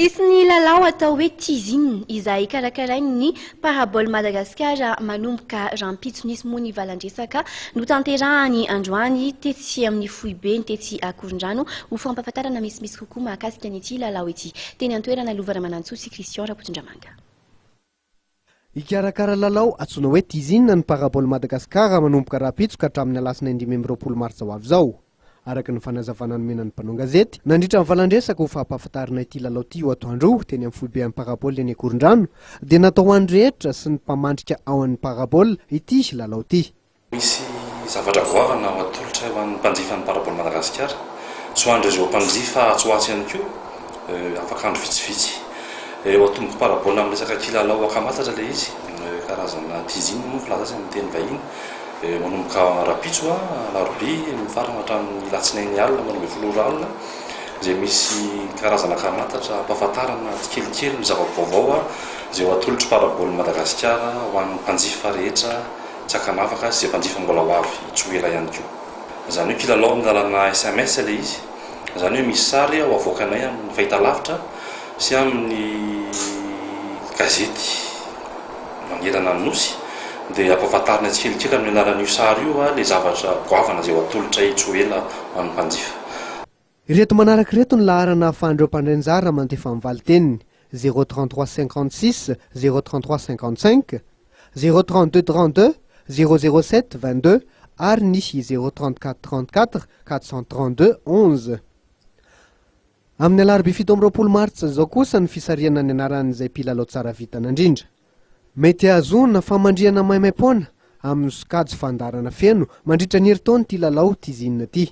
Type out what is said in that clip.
Hisy ny lalao atao hoe Teasing izay karakarain'ny Parabole Madagascar manomboka rahampitso. Nisy moa ny valan-dresaka notanterahany androany tetsy amin'ny foibeny tetsy Akorondrano ho fampahafantarana misimisy kokoa mahakasika an'ity lalao ity. Teny an-toerana Lova Ramanantsoa sy Christian Rakotondramanga. Hikarakara lalao antsoina hoe Teasing ny Parabole Madagascar manomboka rahampitso ka hatramin'ny alatsinainy 25 martsa ho avy izao. Araka ny fanazavana nomena ny mpanao gazety, nandritra ny valan-dresaka ho fampahafantarana ity lalao ity io atoandro io teny amin'ny foiben'ny Parabole eny Ankorondrano dia natao ho an'ny rehetra sy ny mpamandrika ao amin'ny Parabole ity lalao ity. Misy zavatra goavana ho atolotra ho an'ny mpanjifan'ny Parabole Madagasikara sy ho an'ireo izay ho mpanjifa atsy ho atsy ihany koa afaka andro vitsivitsy. Ho atomboko Parabole amin'ny resaka kilalao ankamatatra ilay izy, karazana teasing moa ny filaza azy amin'ny teny vahiny. Manomboka rahampitso, alarobia, mifarana hatramin'ny alatsinainy alina 12 ora alina, izay misy karazana ankamatatra ampahafantarana tsikelikely ny zava-baovao izay ho atolotr'i Parabole Madagasikara ho an'ny mpanjifa rehetra tsy ankanavaka sy izay mpanjifa mbola ho avy tsy ho ela ihany koa. Izany hoe kilalao amin'ny alalanà sms ilay izy. Izany hoe misy sary ho avoakanay amin'ny fahitalavitra sy amin'ny gazety manerana ny Nosy dia ampahafantarina tsikelikely amin'ny alalan'io sary io ilay zavatra goavana izay ho atolotray tsy ho ela ho an'ny mpanjifa. Ireto manaraka ireto ny laharana ahafahan'ireo mpandray anjara mandefa ny valin-teniny, zéro 33 56 zéro 33 55, zéro 32 32, zéro 07 22 ary ny zéro 34 34 432 11. Amin'ny alarobia 27 martsa izao kosa ny fisarihana ny anaran'izay mpilalao tsara vintana indrindra. Mety hahazoana famandrihana maimaim-poana amin'ny sokajy fandaharana feno mandritra ny herintaona ity lalao Tizina ity.